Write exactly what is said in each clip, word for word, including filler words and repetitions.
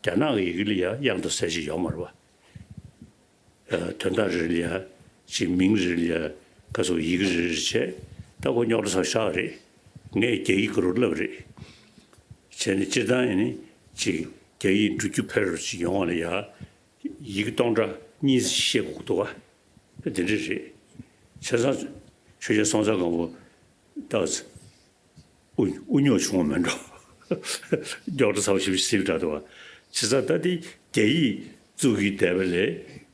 རྒྱ་ནག་གི་ཡི་གེ་ལ་ཡ་དབྱངས་དང་གསལ་བྱེད་ཡོད་མ་རེད་བ། ཨ། དོན་དག་རེ་ལ་ཡ་ཅིག་མིང་རེ་ལ་ཡ་ཁ་སོ་ཡི་གེ་རེ་རེ་བྱས། ད་ཁོ་རྙོག་དྲ་ཚ་ཤག་རེད། ངས་རྒྱ་ཡིག་ག་རུ་བསླབ་རེད། བྱས་ནས་སྤྱིར་བཏང་ཡིན་ནི་ཅིག་རྒྱ་ཡིག་འགྲོ་རྒྱུ་འཕེར་རུ་ཅིག་ཡོང་བ་ལ་ཡ། ཡི་གེ་སྟོང་ཕྲག་གཉིས་ཤེས་དགོས་འདུག་ག་དེ་འདྲ་རེད། བྱས་ཙང་ཆོས་རྒྱལ་སྲོང་བཙན་སྒམ་པོ་ཏག་ཙི་དབུ་དབུ་རྙོག་བྱུང་བ་མེད་འགྲོ། རྙོག་དྲ་ཚ་པོ་ཞེ་པོ་ཞིག་འདྲ་འདུག་ག་བྱས་ཙང་ད་དེ་རྒྱ་ཡིག་བཙུགས་ཀྱི་བསྡད་པ་ལས་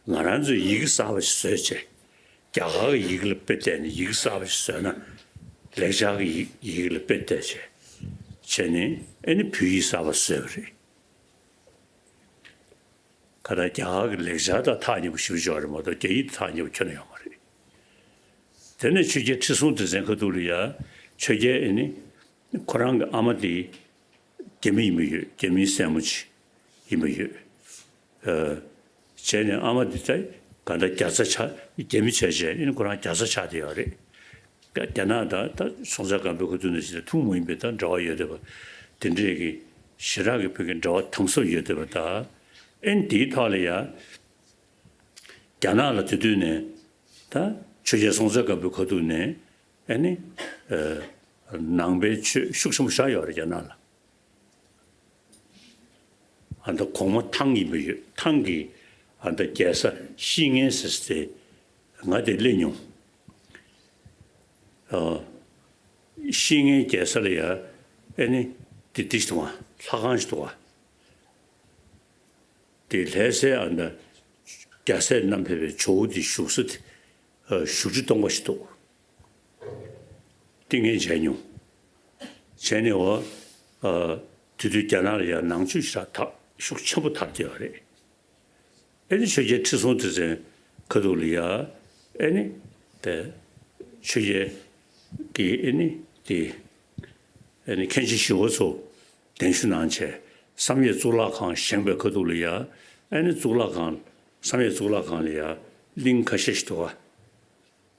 ང་རང་ཚོས་ཡི་གེ་གསར་པ་ཞིག་བཟོས་བྱས། རྒྱ་གར་གྱི་ཡི་གེ་ལ་དཔེ་བལྟས་ནས་ཡི་གེ་གསར་པ་ཞིག་བཟོས་ན། ལེགས་སྦྱར་གྱི་ཡི་ཡི་གེ་ལ་དཔེ་བལྟས་བྱས། བྱས་ནས་ཨེ་ནི་བོད་ཡིག་གསར་པ་བཟོས་པ་རེད། ཁ་ད་རྒྱ་གར་གྱི་ལེགས་སྦྱར་དང་ཐག་ཉེ་པོ་ཞེ་པོ་ཅིག་ཡོད་རེད་མ་གཏོགས་རྒྱ་ཡིག་དང་ཐག་ཉེ་པོ་ཁྱོན་ནས་ཡོད་མ་རེད། དེ་ནས་ཆོས་རྒྱལ་ཁྲི་སྲོང་ལྡེ་བཙན་ཁ་ཐུག་ལ་ཡ། ཆོས་རྒྱལ་ཨེ་ནི་ཁོ་རང་གི་ཨ་མ་དེ་རྒྱ་མི་ཡིན་པ་ཡོད། རྒྱ་མིའི་སྲས་མོ་ཅིག་ཡིན་པ་ཡོད། ཨ། བྱས་ནས་ཨ་མ་དེ་ད་ག་ད་རྒྱ་བཟའ་ཆགས། རྒྱ་མི་བྱས་བྱས་ཨེ་ནི་ཁོ་རང་རྒྱ་བཟའ་ཆགས་བསྡད་ཡོད་རེད། རྒྱ་ནག་དང་ད་སྲོང་བཙན་སྒམ་པོའི་ཁ་ཐུག་ནས་བྱས་ན་ཐུན་མོང་མ་ཡིན་པའི་ད་འབྲེལ་བ་ཡོད་བསྡད་པ། དེ་འདྲས་ཀྱི་ཞེ་དྲག་གི་བོད་ཀྱི་འབྲེལ་བ་དམ་ཟབ་ཡོད་བསྡད་པ་ད། ཨེ་ནི་དེའི་ཐོག་ལ་ཡ། རྒྱ་ནག་ལ་དེ་དུས་ནས་ད་ཆོས་རྒྱལ་སྲོང་བཙན་སྒམ་པོའི་ཁ་ཐུག་ནས་ཨེ་ནི། ཨ། ནང་པའི་ཆོས་ཤུགས་ཆེན་པོ་བཞག་ཡོད་རེད་རྒྱ་ནག་ལ། ཨ། ད་གོང་མ་ཐང་ཡིན་པ་ཡོད། ཐང་གི་ཨ་ད་རྒྱལ་ས་བཤེས་གཉེན་ཟེར་ཏེ་ང་དེ་སླེབས་མྱོང་། ཨ། བཤེས་གཉེན་རྒྱལ་ས་ལ་ཡ་ཨེ་ནི་དེ་དེ་ཞིག་འདུག་ག་ལྷ་ཁང་ཞིག་འདུག་ག་དེ་ལྷ་སའི་ཨ་ད་རྒྱལ་སྲས་རྣམ་ཕེབས་པའི་ཇོ་བོ་དེ་བཞུགས་ས་དེ། ཨ། བཞུགས་ཁྲི་སྟོང་པ་ཞིག་འདུག་ཏིང་ངེ་མཇལ་མྱོང་། བྱས་ནས་འོ། ཨ། དེ་དུས་རྒྱ་ནག་ལ་ཡང་ནང་ཆོས་ཞེ་དྲག་ཤུགས་ཆེན་པོ་དར་བསྡད་ཡོད་རེད། ཨེ་ནི་ཆོས་རྒྱལ་ཁྲི་སྲོང་ལྡེ་བཙན་ཁ་ཐུག་ལ་ཡ། ཨེ་ནི། དེ། ཆོས་རྒྱལ་གྱི་ཨེ་ནི། དེ། ཨེ་ནི་མཁན་ཆེན་ཞི་བ་འཚོ་གདན་ཞུ་གནང་བྱས། བསམ་ཡས་གཙུག་ལག་ཁང་བཞེངས་པའི་ཁ་ཐུག་ལ་ཡ། ཨེ་ནི་གཙུག་ལག་ཁང་། བསམ་ཡས་གཙུག་ལག་ཁང་ལ་ཡ་གླིང་ཁ་ཤས་ཤིག་འདུག་ག་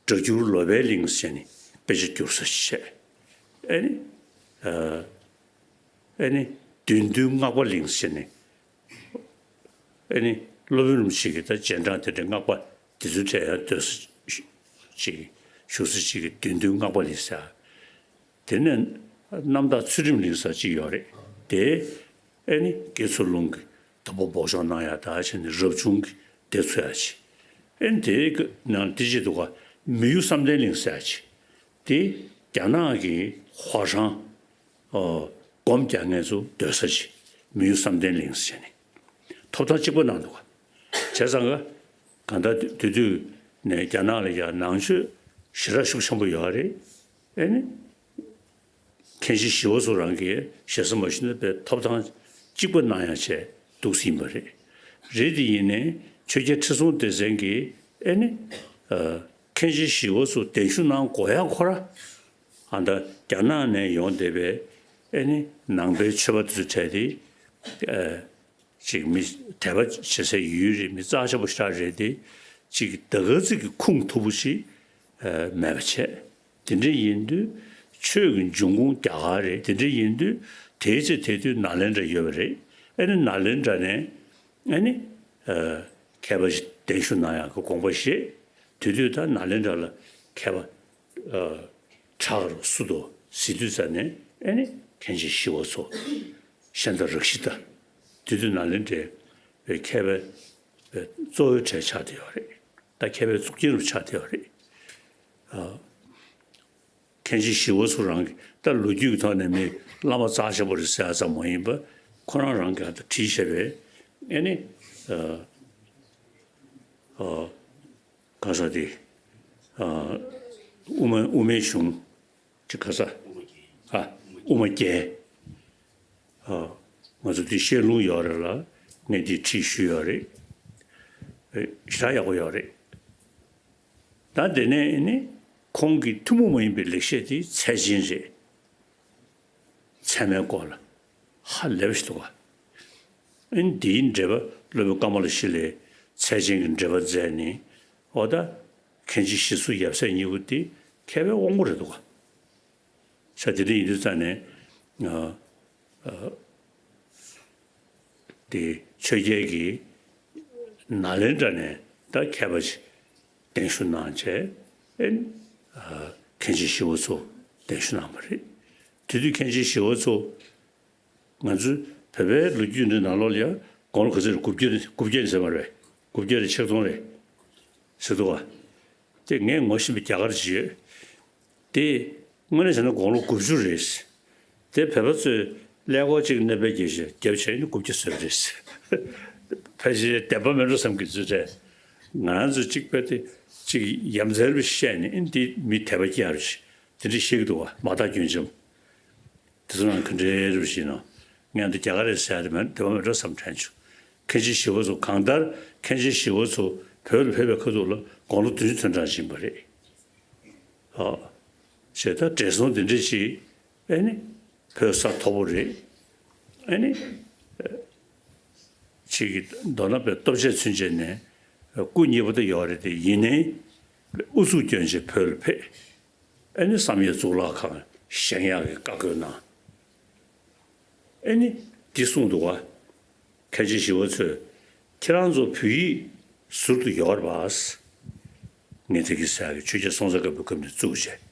སྒྲ་བསྒྱུར་ལོ་པཎ་གླིང་ཟེར་ནས་དཔེ་ཆ་བསྒྱུར་ས་ཞིག་བྱས། ཨེ་ནི། ཨ། ཨེ་ནི། བདུད་འདུལ་སྔགས་པ་གླིང་ཟེར་ནས། ཨེ་ནི། སློབ་དཔོན་རིན་པོ་ཆེ་གི་ད་རྗེས་འབྲང་དེ་འདྲའི་སྔགས་པ་དེ་ཚོའི་གྲས་ཡང་སྡོད་ས་ཅིག་བཞུགས་ས་ཅིག་གི་བདུད་འདུལ་སྔགས་པ་གླིང་ཟེར། དེ་ནས་རྣམ་དག་ཚུལ་ཁྲིམས་གླིང་ཟེར་ཅིག་ཡོད་རེད་དེ། ཨེ་ནི་དགེ་ཚུལ་སློང་གི་དོལ་པོ་འབོག་ཆོག་གནང་ཡག་ད་བྱས་ནས་རབ་བྱུང་གི་སྡེ་ཚུད་ཡག་ཅིག་ཨེ་ནི་དེའི་གི་ནང་དེ་ཅིག་འདུག་ག་མི་གཡོ་བསམ་གཏན་གླིང་ཟེར་ཡག་ཅིག་དེ་རྒྱ་ནག་གི་ཧྭ་ཧྲན། ཨོ། སྒོམ་རྒྱག་མཁན་ཚོ་སྡོད་ས་ཅིག་མི་གཡོ་བསམ་གཏན་གླིང་ཟེར་ནས་ཐོབ་ཐང་གཅིག་པ་གནང་འདུག་ག་བྱས་ཙང་ག་གང་ལྟར་དེ་དུས་ནས་རྒྱ་ནག་ལ་ཡ་ནང་ཆོས་ཞེ་དྲག་ཤུགས་ཆེན་པོ་ཡོད་རེད། ཨེ་ནི། མཁན་ཆེན་ཞི་བ་འཚོ་རང་གིས་ཞེ་ས་མ་ཞུས་ན་པའི་ཐོབ་ཐང་གཅིག་པ་གནང་ཡག་བྱས་འདུག་ཟིན་པ་རེད། རེད་དེ་ཡིན་ནའི་ཆོས་རྒྱལ་ཁྲི་སྲོང་ལྡེ་བཙན་གྱིས་ཨེ་ནི། ཨ། མཁན་ཆེན་ཞི་བ་འཚོ་གདན་ཞུ་གནང་དགོས་ཡག་ཁོ་ར། ཨ། ད་རྒྱ་ནག་ནས་ཡོང་བསྡད་པའི་ཨེ་ནི་ནང་པའི་ཆོས་པ་དེ་ཚོ་གྲས་དེ། ཨ། ཅིག་མི་དད་པ་བྱེད་སའི་ཡུལ་རེད། མི་རྩ་ཆེན་པོ་ཞིག་རེད་དེ། ཅིག་ད་ག་ཚོད་ཀྱི་ཁུངས་ཐུབ་པོ་ཞིག་ཨ། མེད་པ་བྱས། དེ་འདྲ་ཡིན་དུས་ཆོས་ཀྱི་འབྱུང་ཁུངས་རྒྱ་གར་རེད། དེ་འདྲ་ཡིན་དུས་དེའི་ཚེ་དེ་དུས་ནཱ་ལེནྡྲ་ཡོད་པ་རེད། ཨེ་ནི་ནཱ་ལེནྡྲ་ནས་ཨེ་ནི། ཨ། མཁས་པ་ཞིག་གདན་ཞུ་གནང་ཡག་གི་དགོངས་པ་བཞེས། དེ་དུས་ད་ནཱ་ལེནྡྲ་ལ་མཁས་པ། ཨ། ཁྲག་རུ་སུ་དོ་ཟེར་དུས་ཙ་ནས་ཨེ་ནི་མཁན་ཆེན་ཞི་བ་འཚོ། ཤཱནྟ་རཀྵི་ཏ། དེ་དུས་ནཱ་ལེནྡྲའི་མཁས་པའི་གཙོ་བོའི་གྲས་ཆགས་བསྡད་ཡོད་རེད། ད་མཁས་པའི་གཙུག་རྒྱན་རུ་ཆགས་བསྡད་ཡོད་རེད། ཨ། མཁན་ཆེན་ཞི་བ་འཚོ་རང་གིས་ད་ལོ་རྒྱུས་ཀྱི་ཐོག་ནས་མི་བླ་མ་རྩ་ཆེན་པོ་རེད་ཟེར་ཡག་ཙམ་མ་ཡིན་པ། ཁོ་རང་རང་གིས་ད་བྲིས་བཞག་པའི་ཨེ་ནི། ཨ། ཨ། ག་ས་དེ། ཨ། དབུ་མ་དབུ་མའི་གཞུང་། ཅིག་ག་ས། ཨ། དབུ་མ་རྒྱན། ཨ། ང་ཚོ་འདི་བཤད་ལུང་ཡོད་རེད་ལ། ངས་འདི་བྲིས་ཞུས་ཡོད་རེད། ཨེ། ཞེ་དྲག་ཡག་པོ་ཡོད་རེད། ད་དེ་ནས་ནི་ཁོང་གི་ཐུན་མོང་མ་ཡིན་པའི་ལེགས་བཤད་དེ་ཚད་ཆེན་རེད། ཚད་མའི་སྐོར་ལ་ཧ་ལས་པ་ཞིག་འདུག་ག་ཨེ་ནི་དེའི་འགྲེལ་པ་སློབ་དཔོན་ཀ་མ་ལ་ཤཱི་ལའི་ཚད་ཆེན་གྱི་འགྲེལ་པ་མཛད་ནས། འོ་ད་མཁན་ཆེན་ཞི་འཚོ་ཡབ་སྲས་གཉིས་པོ་དེ་མཁས་པའི་དབང་པོ་རེད་འདུག་ག་ས་དེ་འདྲ་ཡིན་དུས་ཙ་ནས། ཨ། ཨ། དེ་ཆོས་རྒྱལ་གྱིས་ནཱ་ལེནྡྲ་ནས་ད་མཁས་པ་ཞིག་གདན་ཞུ་གནང་བྱས། ཨེ་ནི་ཨ་མཁན་ཆེན་ཞི་བ་འཚོ་གདན་ཞུ་གནང་བ་རེད། དེ་དུས་མཁན་ཆེན་ཞི་བ་འཚོ། ང་ཚོའི་བོད་པའི་ལོ་རྒྱུས་འདི་ནང་ལོགས་ལ་ཡང་དགུང་ལོ་ག་ཚོད་རེད། དགུ་བརྒྱ་རེད། དགུ་བརྒྱ་རེད་ཟེར་མ་རེད། དགུ་བརྒྱ་རེད། ཆིག་སྟོང་རེད་ཟེར་འདུག་བ། དེ་ངས་ངོ་ཤེས་པའི་རྒྱ་གར་ཅིག་ཡོད། དེ་དངོས་གནས་བྱས་ན་དགུང་ལོ་དགུ་བཅུ་རེད། དེ་བོད་པ་ཚོས་ཀླད་ཀོར་གཅིག་སྣོན་པ་བརྒྱབ་བྱས་བརྒྱབ་བྱས་ནི་དགུ་བརྒྱ་ཟེར་བ་རེད། ཕལ་ཆེར་བདེན་པ་མེད་འགྲོ་བསམ་གྱི་ཚུལ་རེད། ང་རང་ཚོ་གཅིག་དཔེ་དེ་གཅིག་ཡ་མཚན་པ་བཤད་ནས་ཨེ་འདི་མི་དད་པ་སྐྱེ་ཡ་རེད། དེ་འདྲ་བཤད་ཀྱི་འདུག་བ། མ་དག་རྒྱུན་འབྱམས། དེ་ཚོ་རང་ག་འདྲའི་རུ་ཞིག་ནོ། ངས་འདི་རྒྱ་གར་རེད་ཟེར་ཡ་དེ་མིན། དེ་མ་མེད་འགྲོ་བསམ་དྲན་བྱུང་། མཁན་ཆེན་ཞི་བ་འཚོ། གང་ལྟར་མཁན་ཆེན་ཞི་བ་འཚོ་བོད་ལ་ཕེབས་པའི་ཁ་ཐུག་ལ་དགུང་ལོ་བདུན་ཅུ་དོན་གྲངས་ཕྱིན་པ་རེད། ཨོ། བྱས་ད་བགྲེས་སོང་དེ་འདྲ་ཞིག་ཨེ་ནི་བོད་ས་མཐོ་པོ་རེད། ཨེ་ནི་ཅིག་གི་མདོར་ན་བོད་སྟོབས་ཆེ་ཚུན་ཆད་ནས་སྐུ་མཉེལ་པོ་དེ་ཡོད་རེད། དེ་ཡིན་ནའི་ཨུ་ཚུགས་སྐྱོན་བྱས་བོད་ལ་ཕེབས། ཨེ་ནི་བསམ་ཡས་གཙུག་ལག་ཁང་བཞེངས་ཡག་གི་བཀའ་བཀོད་གནང་། ཨེ་ནི་འདི་གསུངས་འདུག་བ། མཁན་ཆེན་ཞི་བ་འཚོས་ཁྱེད་རང་ཚོ་བོད་ཡིག་ཟུར་དུ་ཡོད་རེད་པ། ངས་དེ་གི་ཟེར་གི་ཆོས་རྒྱལ་སྲོང་བཙན་སྒམ་པོའི་སྐབས་ནས་བཙུགས་བྱས།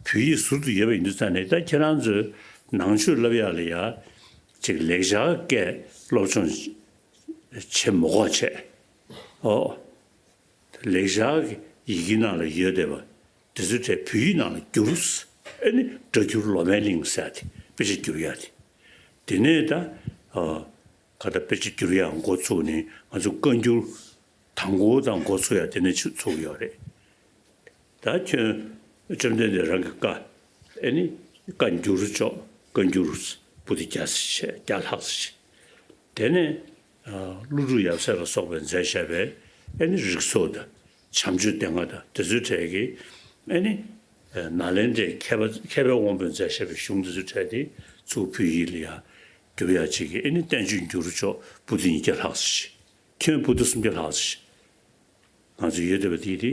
བོད་ཡིག་ཟུར་དུ་ཡོད་པ་ཡིན་དུས་ཙང་ནས་ད་ཁྱེད་རང་ཚོས་ནང་ཆོས་བསླབ་ཡག་ལ་ཡ་ཅིག་ལེགས་སྦྱར་སྐད་སློབ་སྦྱོང་བྱེད་མ་དགོས་བྱས། ཨོ། ལེགས་སྦྱར་གྱི་ཡི་གེ་ནང་ལ་ཡོད་བསྡད་པ་དེ་ཚོའི་གྲས་བོད་ཡིག་ནང་ལ་བསྒྱུར། ཨེ་ནི་སྒྲ་བསྒྱུར་ལོ་མའི་གླིང་ཟེར་ཡ་དེ་དཔེ་ཆ་བསྒྱུར་ཡ་དེ། དེ་ནས་ད་ཨ་ག་ད་དཔེ་ཆ་བསྒྱུར་ཡ་འགོ་ཚུགས་ནས་ང་ཚོ་བཀའ་འགྱུར་དང་པོ་དང་འགོ་ཚུགས་ཡ་དེ་ནས་ཚུགས་ཚུགས་ཡོད་རེད། ད་ཁྱོད་བཅོམ་ལྡན་འདས་རང་གི་བཀའ། ཨེ་ནི་བཀའ་འགྱུར་ལྕོག། བཀའ་འགྱུར་པོ་ཏི་བརྒྱ་ཙམ་བྱས། བརྒྱ་ལྷག་ཙམ་བྱས། དེ་ནས་ཨ་ཀླུ་སྒྲུབ་ཡབ་སྲས་ལ་སོགས་པས་མཛད་བཞག་པའི་ཨེ་ནི་རིགས་ཚོགས་དང་བྱམས་ཆོས་སྡེ་ལྔ་དང་དེ་ཚོའི་གྲས་ཀྱི་ཨེ་ནི་ཨ་ནཱ་ལེནྡྲའི་མཁས་པ་མཁས་པའི་དབང་པོས་མཛད་བཞག་པའི་གཞུང་དེ་ཚོའི་གྲས་དེ་ཚུར་བོད་ཡིག་ལ་ཡང་བསྒྱུར་ཡག་ཅིག་གི་ཨེ་ནི་བསྟན་བཅོས་འགྱུར་ལྕོག་པོ་ཏི་ཉིས་བརྒྱ་ལྷག་ཙམ་ཞིག། ཁྱོན་པོ་ཏི་སུམ་བརྒྱ་ལྷག་ཙམ་ཞིག་ང་ཚོ་ཡོད་བསྡད་པ་དེ་དེ།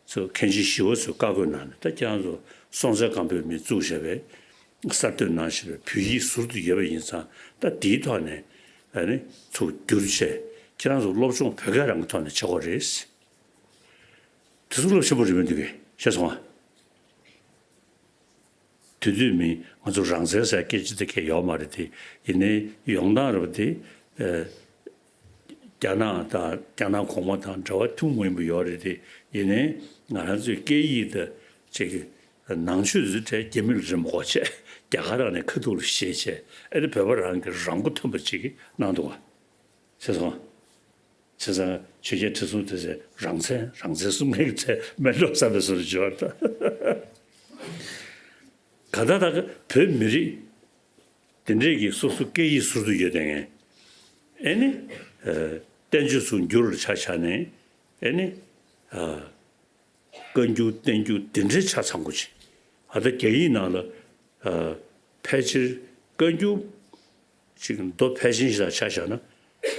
ཚོ་མཁན་ཆེན་ཞི་བ་འཚོས་བཀའ་བསྒོ་གནང་ནས། ད་ཁྱེད་རང་ཚོ་སྲོང་བཙན་སྒམ་པོས་མི་བཙུགས་བཞག་པའི་གསར་གཏོད་གནང་བཞག་པའི་བོད་ཡིག་ཟུར་དུ་ཡོད་པ་ཡིན་ཙང་། ད་དེའི་ཐོག་ནས་ཨ་ནི་ཚུར་བསྒྱུར་བྱས། ཁྱེད་རང་ཚོ་སློབ་སྦྱོང་བོད་སྐད་རང་གི་ཐོག་ནས་བྱེད་དགོས་རེད། དེ་ཚོ་སློབ་ཆེན་པོ་རེད་མི་འདུག་གས། ཤེས་སོང་ང་། དེ་དུས་མི་ང་ཚོ་རང་བཙན་ཟེར་སྐད་ཆ་དེ་གས་ཡོད་མ་རེད་དེ། ཡིན་ནའི་ཡོང་སྟངས་རེད་པ་དེ། ཨ། རྒྱ་ནག་དང་རྒྱ་ནག་གོང་མ་དང་འབྲེལ་བ་ཐུན་མོང་མ་ཡིན་པ་ཡོད་རེད་དེ། ཡིན་ནའི་ང་རང་ཚོའི་སྐད་ཡིག་དང་ཅིག་ནང་ཆོས་ཚོའི་གྲས་རྒྱ་མི་ལ་རེ་མ་དགོས་བྱས། རྒྱ་གར་རང་ནས་ཁ་ཐུག་ལ་བཤད་བྱས། ཨ་ནི་བོད་པ་རང་གི་རང་མགོ་ཐོན་པ་ཅིག་གནང་འདུག་བ། ཤེས་སོང་། བྱས་ཙང་ཆོས་རྒྱལ་ཁྲི་སྲོང་ལྡེ་བཙན་རང་བཙན་རང་བཙན་གསུང་མཁན་གྱི་ཚད་མེད་འགྲོ་བསམ་པའི་བཟོ་འདྲ་ཅིག་ཡོད་རེད་ད། གང་ལྟར་ད་ག་བོད་མི་རིགས་དེ་འདྲས་ཀྱི་སོ་སོ་སྐད་ཡིག་ཟུར་དུ་ཡོད་བསྡད་མཁན། ཨེ་ནི། ཨ། བསྟན་བཅོས་ཚུར་འགྱུར་ལ་ཆ་བཞག་ནས། ཨེ་ནི། ཨ། བཀའ་འགྱུར་བསྟན་འགྱུར་དེ་འདྲའི་ཆ་ཚང་པོ་ཅིག། ཨ། ད་རྒྱ་ཡིག་ནང་ལ། ཨ། ཕལ་ཆེར་བཀའ་འགྱུར་ཅིག་མདོ་ཕལ་ཆེན་ཞིག་ལ་ཆ་བཞག་ན།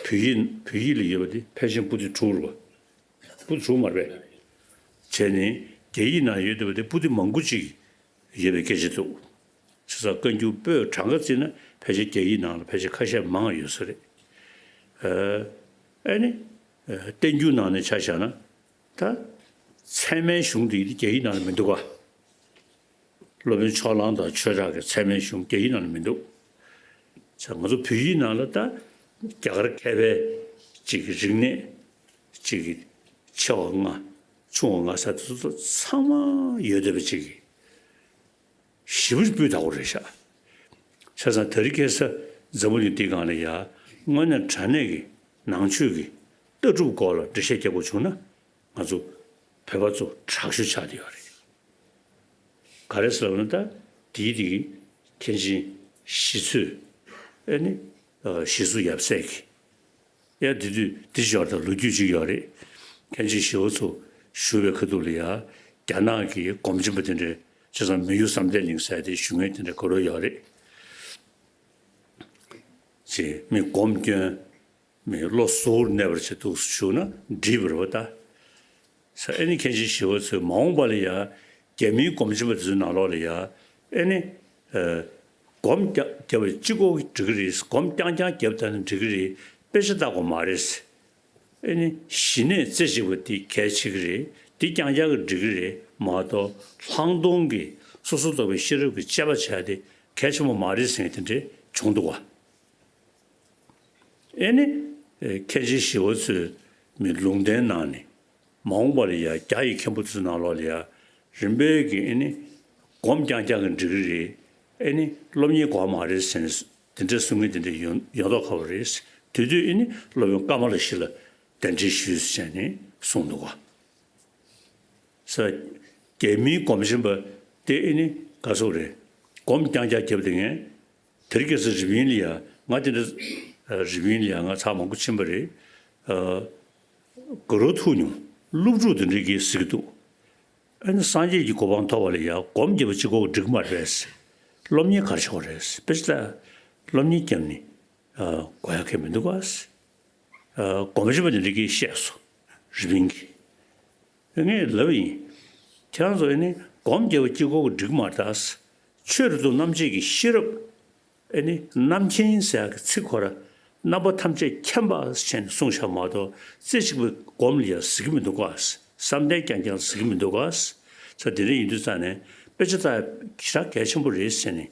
བོད་ཡིག་བོད་ཡིག་ལ་ཡོད་པ་དེ་ཕལ་ཆེར་པོ་ཏི་དྲུག་རེད་པ། པོ་ཏི་དྲུག་མ་རེད་པས། བྱས་ནས་རྒྱ་ཡིག་ནང་ཡོད་བསྡད་པ་དེ་པོ་ཏི་མང་པོ་ཅིག་ཡོད་པའི་སྐད་ཆ་འདུག། བྱས་ཙང་བཀའ་འགྱུར་པོད་གྲངས་ཀ་བརྩིས་ན་ཕལ་ཆེར་རྒྱ་ཡིག་ནང་ལ་ཕལ་ཆེར་ཁ་ཤས་མང་ཡོད་ས་རེད། ཨ། ཨེ་ནི། ཨ། བསྟན་འགྱུར་ནང་ནས་ཆ་བཞག་ན། ད་ཚད་མའི་གཞུང་དེ་རྒྱ་ཡིག་ནང་ལ་མི་འདུག་ག། སློབ་དཔོན་ཕྱོགས་གླང་དང་ཆོས་གྲགས་ཀྱི་ཚད་མའི་གཞུང་རྒྱ་ཡིག་ནང་ལ་མི་འདུག། ཙང་ང་ཚོ་བོད་ཡིག་ནང་ལ་ད་རྒྱ་གར་མཁས་པའི་ཅིག་གི་རིག་གནས་ཅིག་གི་ཆེ་བ་ལྔ་ཆུང་བ་ལྔ་ཟེར་དེ་ཚོ་ཚང་མ་ཡོད་བསྡད་པ་ཅིག་གི་ཞེ་པོ་ཅིག་སྤུས་དག་པོ་རེད་ཤག། བྱས་ཙང་དེ་རིང་ཁ་སང་འཛམ་བུ་གླིང་འདིའི་སྒང་ལ་ཡ་དངོས་གནས་དྲང་གནས་ཀྱི་ནང་ཆོས་ཀྱི་ལྟ་གྲུབ་སྐོར་ལ་འགྲེལ་བཤད་རྒྱག་དགོས་བྱུང་ན། ང་ཚོ་བོད་པ་ཚོ་དྲག་ཤོས་ཆགས་བསྡད་ཡོད་རེད། ག་རེ་ཟེར་ལབ་ན། ད་དེའི་དེ་གི་མཁན་ཆེན་ཞི་འཚོས། ཨེ་ནི། ཨ། ཞི་འཚོ་ཡབ་སྲས་ཀྱི། ཡ་དེ་དུས་དེ་ཞོར་དང་ལོ་རྒྱུས་ཅིག་ཡོད་རེད། མཁན་ཆེན་ཞི་བ་འཚོ་བཞུགས་པའི་ཁ་ཐུག་ལ་ཡ་རྒྱ་ནག་གི་སྒོམ་ཆེན་པོ་དེ་འདྲས། བྱས་ཙང་མི་ཡུལ་བསམ་གཏན་གླིང་ཟེར་དེ་བཞུགས་མཁན་དེ་འདྲས་ག་རེ་ཡོད་རེད། ཅེས་མི་སྒོམ་སྐྱོན། མི་བློ་གཟུ་བོར་གནས་པར་བྱེད་འདུག་ཞུ་ན་འགྲིག་པ་རེད་པ་ད། ས་ཨེ་ནི་མཁན་ཆེན་ཞི་བ་འཚོས་མ་འོངས་པ་ལ་ཡ་རྒྱ་མིའི་སྒོམ་ཆེན་པ་དེ་ཚོའི་ནང་ལོགས་ལ་ཡ་ཨེ་ནི། ཨ། སྒོམ་རྒྱག་རྒྱབ་པའི་གཅིག་པོ་འགྲིག་གི་རེད། སྒོམ་རྐྱང་རྐྱང་རྒྱབ་ད་ནི་འགྲིག་གི་རེད། དཔེ་ཆ་ལྟ་དགོས་མ་རེད། ཨེ་ནི་གཞི་ནས་རྩེ་གཅིག་པ་འདི་གལ་ཆེ་གི་རེད། འདི་རྐྱང་རྐྱང་གིས་འགྲིག་གི་རེད་མ་གཏོགས། ལྷག་མཐོང་གི་སོ་སོར་རྟོག་པའི་ཤེས་རབ་ཀྱི་དཔྱད་པ་བྱས་ཏེ་གལ་ཆེན་པོ་མ་རེད་ཟེར་མཁན་དེ་འདྲ་བྱུང་འདུག་བ། ཨེ་ནི། ཨེ། མཁན་ཆེན་ཞི་བ་འཚོས་མི་ལུང་བསྟན་གནང་ནས། མ་འོངས་པ་ལ་ཡ་རྒྱ་ཡི་མཁན་པོ་ཚོའི་ནང་ལོགས་ལ་ཡ། རིམ་པས་ཀྱི་ཨེ་ནི། སྒོམ་རྐྱང་རྐྱང་གིས་འགྲིག་གི་རེད། ཨེ་ནི། སློབ་གཉེར་དགོས་མ་རེད་ཟེར་ནས་དེ་འདྲ་གསུང་མཁན་དེ་འདྲ་ཡོང་ཡོང་མདོག་ཁ་པོ་རེད། དེ་དུས་ཨེ་ནི་སློབ་དཔོན་ཀ་མ་ལ་ཤཱི་ལ་གདན་འདྲེན་ཞུས་ཟེར་ནས་གསུངས་འདུག་ག། ས། རྒྱ་མིའི་སྒོམ་ཆེན་པ་དེ་ཨེ་ནི་ག་ཟེར་རེད། སྒོམ་རྐྱང་རྐྱང་བརྒྱབ་བསྡད་མཁན། དེ་རིང་ཁ་སང་རི་པིན་ལ་ཡ། ང་དེ་འདྲ་རི་པིན་ལ་ཡ་ང་ཚར་མང་པོ་ཕྱིན་པ་རེད། ཨ། དགའ་རབ་ཐུག་མྱོང་། སློབ་ཕྲུག་དེ་འདྲ་གིས་ཟེར་གྱི་འདུག། ཨ་ནི་སངས་རྒྱས་ཀྱི་གོ་འཕང་ཐོབ་པ་ལ་ཡ་སྒོམ་བརྒྱབ་པ་གཅིག་པོ་འགྲིག་མ་རེད། སློབ་གཉེར་ག་རེ་བྱེད་དགོས་རེད། དཔེ་ཆ་ལྟ། སློབ་གཉེར་བརྒྱབ་ནས། ཨ། དགོས་ཡ་གང་ཡང་མི་འདུག་ག། ཨ། སྒོམ་ཆེན་པ་དེ་འདྲ་གིས་བཤད་སོང་། རི་པིན་གྱིས། ངས་ལབ་ཡིན། ཁྱེད་རང་ཚོ་ཨེ་ནི་སྒོམ་བརྒྱབ་པ་གཅིག་པོ་འགྲིག་མ་རེད་ད། ཆོས་རབ་ཏུ་རྣམ་འབྱེད་ཀྱི་ཤེས་རབ། ཨེ་ནི་རྣམ་མཁྱེན་ཟེར་ཡག་གི་ཚིག་ཁོ་ར། རྣམ་པ་ཐམས་ཅད་མཁྱེན་པ་ཟེར་ནས་གསུངས་བཞག་མ་གཏོགས་རྩེ་གཅིག་པའི་སྒོམ་ལ་ཡ་ཟེར་གྱི་མི་འདུག་ག། བསམ་གཏན་རྐྱང་རྐྱང་ཟེར་གྱི་མི་འདུག་ག། ས་དེ་འདྲ་ཡིན་དུས་ཙང་ནས་དཔེ་ཆ་ལྟ་ཡ་ཞེ་དྲག་གལ་ཆེན་པོ་རེད་ཟེར་ནས།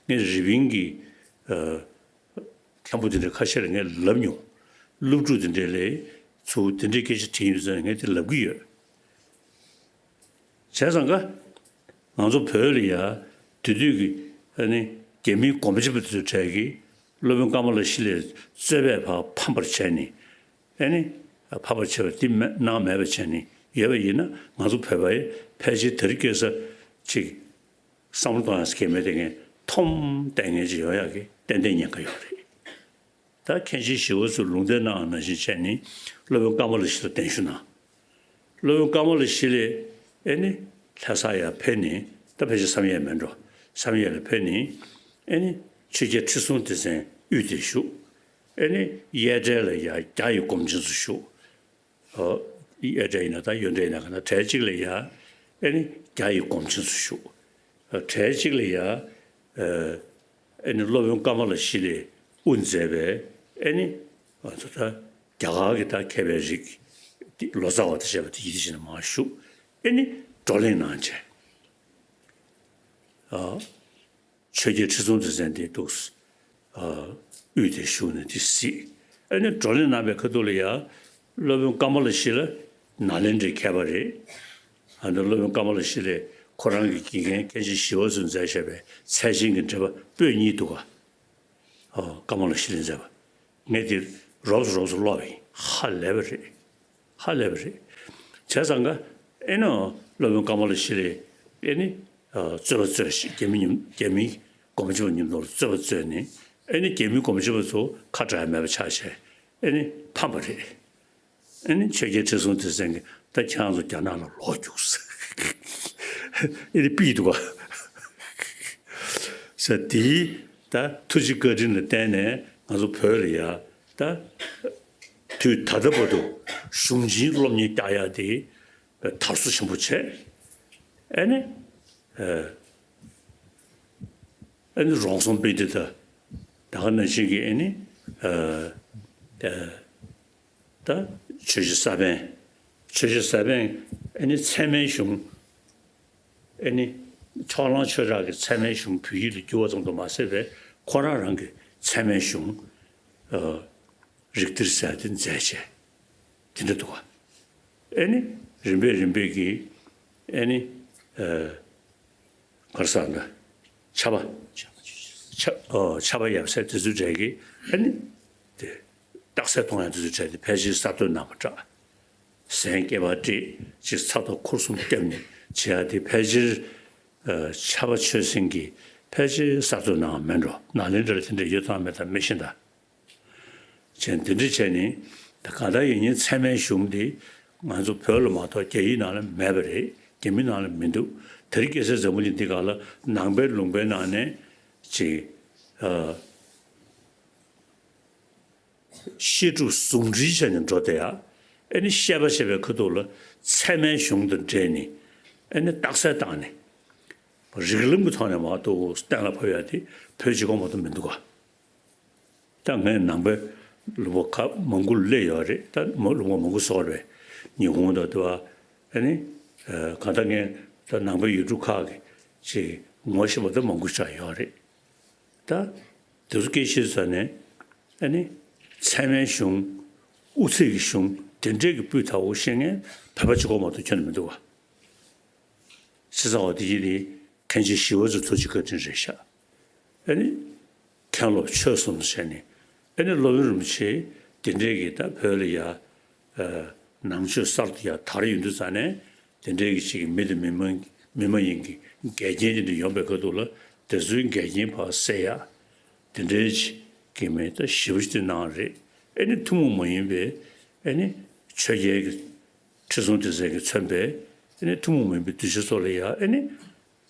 ངས་རི་པིན་གྱི། ཨ། མཁན་པོ་དེ་འདྲ་ཁ་ཤས་ལ་ངས་ལབ་མྱོང་། སློབ་ཕྲུག་དེ་འདྲ་ལ་ཚུར་དེ་འདྲའི་སྐད་ཆ་དྲིས་ཡོང་དུས་ཙང་ངས་དེ་ལབ་ཀྱི་ཡོད། བྱས་ཙང་ཀ། ང་ཚོ་བོད་ལ་ཡ། དེ་དུས་ཀྱི་ཨ་ནི་རྒྱ་མིའི་སྒོམ་ཆེན་པ་དེ་ཚོའི་གྲས་ཀྱིས་སློབ་དཔོན་ཀ་མ་ལ་ཤཱི་ལའི་རྩོད་པས་ཕར་ཕམ་པར་བྱས་ནས། ཨ་ནི་ཕམ་པར་བྱས་པ་དེ་མེད་སྣང་མེད་པ་བྱས་ནས་ཡོད་པ་ཡིན་ན། ང་ཚོ་བོད་པ་ཡིས་ཕལ་ཆེར་དེ་རིང་ཁ་སང་ཅིག་བསམ་བློ་གཏོང་ཡག་གལ་མེད་དེ། ངས་ཐོམ་གཏད་མཁན་ཅིག་ཡོང་ཡག་གི་ཏན་ཏན་ཉེན་ཁ་ཡོད་རེད། ད་མཁན་ཆེན་ཞི་བ་འཚོས་ལུང་བསྟན་གནང་བ་ནང་བཞིན་བྱས་ནས་སློབ་དཔོན་ཀ་མ་ལ་ཤཱི་ལ་གདན་ཞུ་གནང་། སློབ་དཔོན་ཀ་མ་ལ་ཤཱི་ལ་ཨེ་ནི་ལྷ་ས་ཡར་ཕེབས་ནས། ད་ཕལ་ཆེར་བསམ་ཡས་མེད་འགྲོ། བསམ་ཡས་ལ་ཕེབས་ནས་ཨེ་ནི་ཆོས་རྒྱལ་ཁྲི་སྲོང་ལྡེ་བཙན་དབུས་དེར་བཞུགས། ཨེ་ནི་གཡས་གྲལ་ལ་ཡ་རྒྱ་ཡི་སྒོམ་ཆེན་ཚོ་བཞུགས། ཨོ། གཡས་གྲལ་ཡིན་ན་ད་གཡོན་གྲལ་ཡིན་ན་ག་ན། གྲལ་གཅིག་ལ་ཡ་ཨེ་ནི་རྒྱ་ཡི་སྒོམ་ཆེན་ཚོ་བཞུགས། ཨ། གྲལ་གཅིག་ལ་ཡ། ཨ། ཨེ་ནི་སློབ་དཔོན་ཀ་མ་ལ་ཤཱི་ལས་དབུ་མཛད་པའི་ཨེ་ནི་ང་ཚོ་ད་རྒྱ་གར་གྱི་ད་མཁས་པའི་རིགས་ལོ་ཙཱ་བ་དང་བཅས་པ་དེ་ཡི་དེ་བཞིན་མར་བཞུགས། ཨེ་ནི་བགྲོ་གླེང་གནང་བྱས། ཨ། ཆོས་རྒྱལ་ཁྲི་སྲོང་ལྡེ་བཙན་དེ་འདུག། ཨ། དབུས་དེར་བཞུགས་ནས་དེ་གཟིགས། ཨ་ནི་བགྲོ་གླེང་གནང་བའི་ཁ་ཐུག་ལ་ཡ། སློབ་དཔོན་ཀ་མ་ལ་ཤཱི་ལ་ནཱ་ལེནྡྲའི་མཁས་པ་རེད། ཨ་ནི་སློབ་དཔོན་ཀ་མ་ལ་ཤཱི་ལས་ཁོ་རང་གི་དགེ་རྒན་མཁན་ཆེན་ཞི་བ་འཚོས་མཛད་བཞག་པའི་ཚད་ཆེན་གྱི་འགྲེལ་པ་པོད་གཉིས་འདུག་ག། ཨ། ཀ་མ་ལ་ཤཱི་ལས་མཛད་པ། ངས་དེ་རོབ་ཙམ་རོབ་ཙམ་ཀློག་པ་ཡིན། ཧ་ལས་པ་རེད། ཧ་ལས་པ་རེད། བྱས་ཙང་ཀ། ཨེ་ནི་སློབ་དཔོན་ཀ་མ་ལ་ཤཱི་ལས་ཨེ་ནི། ཨ། རྩོད་པ་རྩོད་ཤིག། རྒྱ་མི་ཉམས། རྒྱ་མི་སྒོམ་ཆེན་པ་མཉམ་དུ་རྩོད་པ་རྩོད་ནས། ཨེ་ནི་རྒྱ་མི་སྒོམ་ཆེན་པ་ཚོ་ཁ་གྲག་མེད་པ་ཆགས་བྱས། ཨེ་ནི་ཕམ་པ་རེད། ཨེ་ནི་ཆོས་རྒྱལ་ཁྲི་སྲོང་ལྡེ་བཙན་གྱིས་ད་ཁྱེད་རང་ཚོ་རྒྱ་ནག་ལ་ལོག་རྒྱུགས་ཟེར། ཨེ་ནི་ཕུད་འདུག་ག། ས་དེའི་ད་ཐུགས་རྗེ་བཀའ་དྲིན་ལ་བརྟེན་ནས་ང་ཚོ་བོད་ལ་ཡ། ད་དུས་ད་ལྟ་བར་དུ་གཞུང་ཆེན་སློབ་གཉེར་རྒྱག་ཡ་དེ་དར་སོ་ཆེན་པོ་བྱས། ཨེ་ནི། ཨ། ཨེ་ནི་རོང་ཟོམ་དཔལ་སྡེ་དང་། ད་ག་ནང་བཞིན་གྱི་ཨེ་ནི། ཨ། ཨ། ད་ཆོས་རྗེ་ས་པཎ། ཆོས་རྗེ་ས་པཎ་ཨེ་ནི་ཚད་མའི་གཞུང་། ཨེ་ནི་ཕྱོགས་གླང་ཆོས་གྲགས་ཀྱི་ཚད་མའི་གཞུང་བོད་ཡིག་ལ་བསྒྱུར་བ་ཙམ་དུ་མ་ཟད་པའི་ཁོ་རང་རང་གི་ཚད་མའི་གཞུང་། ཨ། རིགས་གཏེར་ཟེར་དེ་མཛད་བྱས། དེ་འདྲ་འདུག་ག། ཨེ་ནི་རིམ་པས་རིམ་པས་ཀྱིས་ཨེ་ནི། ཨ། ག་རེ་ཟེར་ན། ཕྱྭ་པ། ཕྱྭ། ཨོ། ཕྱྭ་པ་ཡབ་སྲས་དེ་ཚོའི་གྲས་ཀྱིས་ཨེ་ནི། དེ། རྟགས་གསལ་གཏོང་ཡག་དེ་ཚོའི་གྲས་དེ་ཕལ་ཆེར་གསར་གཏོད་གནང་བ་འདྲ། གཟན་སྐེད་པ་བཀྲེས། ཅིག་ཚ་ཐོག་འཁོར་གསུམ་བརྒྱབ་ནས་བྱེད་ཡག་དེ་ཕལ་ཆེར། ཨ། ཕྱྭ་པ་ཆོས་སེང་གིས་ཕལ་ཆེར་གསར་གཏོད་གནང་བ་མིན་འགྲོ། ནཱ་ལེནྡྲ་ལ་དེ་འདྲ་ཡོད་དང་མེད་དང་མི་ཤེས་ད། བྱས་འདི་འདྲ་བྱས་ནས། ད་གང་ལྟར་ཡིན་ནའི་ཚད་མའི་གཞུང་འདི་ང་ཚོ་བོད་ལ་མ་གཏོགས་རྒྱ་ཡིག་ནང་ལ་མེད་པ་རེད། རྒྱ་མི་ནང་ལ་མི་འདུག། དེ་རིང་ཁ་སང་འཛམ་བུ་གླིང་འདི་སྒང་ལ་ནང་པའི་ལུང་པའི་ནང་ནས་ཅིག། ཨ། བཤད་སྒྲུབ་ཟུང་འབྲེལ་བྱས་ནས་འགྲོ་བསྡད་ཡ། ཨེ་ནི་བཤད་པ་བཤད་པའི་ཁ་ཐུག་ལ་ཚད་མའི་གཞུང་དང་འབྲེལ་ནས། ཨེ་ནི་རྟགས་གསལ་བཏང་ནས། རིགས་ལམ་གྱི་ཐོག་ནས་མ་གཏོགས་གཏན་ལ་ཕབ་ཡ་དེ་བོད་གཅིག་པོ་མ་གཏོགས་མི་འདུག་ག། ད་ངས་ནང་པའི་ ལུང་པ་ཁག་མང་པོ་སླེབས་ཡོད་རེད། ད་མ་ལུང་པ་མང་པོ་བཟོ་རེད། ཉི་ཧོང་དང་དུ་བ་ཨ་ནི་གང་ལྟར་ངས་ད་ནང་པའི་ཡུལ་གྲུ་ཁག་གི་ཅིག་ངོ་ཤེས་པ་ད་མང་པོ་ཆགས་ཡོད་རེད། ད་དེ་ཚོ་སྐད་ཆ་ཟེར་ནས་ཨ་ནི་ཚད་མའི་གཞུང་། དབུ་ཚད་ཀྱི་གཞུང་དེ་འདྲས་ཀྱི་སྤུས་དག་པོ་ཤེས་མཁན་བོད་པ་གཅིག་པོ་མ་གཏོགས་ཁྱོན་ནས་མི་འདུག་བ། བྱས་ཙང་འོ་དེ་ཡིན་ནི་མཁན་ཆེན་ཞི་བ་འཚོ་ཐུགས་རྗེ་བཀའ་དྲིན་རེད་ཤག་ཨ་ནི་མཁན་སློབ་ཆོས་གསུམ་བྱས་ནས་ཨ་ནི་སློབ་དཔོན་རིན་པོ་ཆེ་དེ་འདྲས་ཀྱི་ད་བོད་ལ་ཡ་ནང་ཆོས་གསར་དུ་ཡ་དར་ཡོང་དུས་ཙང་ནས་དེ་འདྲས་ཀྱི་ཅིག་མི་དང་མི་མ་མི་མ་ཡིན་གྱི་འགལ་རྐྱེན་དེ་འདྲ་ཡོང་པའི་ཁ་ཐུག་ལ་དེ་ཚོའི་འགལ་རྐྱེན་ཕར་སེལ་ཡ་དེ་འདྲའི་ཅིག་གི་མི་ད་ཞེ་པོ་ཅིག་གནང་རེད། ཨ་ནི་ཐུན་མོང་མ་ཡིན་པའི་ཨ་ནི་ཆོས་རྒྱལ་གྱི་ཁྲི་སྲོང་ལྡེ་བཙན་གྱིས་མཚོན་པའི་ཨ་ནི་ཐུན་མོང་མ་ཡིན་པའི་གདུལ་བྱ་ཚོ་ལ་ཡ་ཨ་ནི་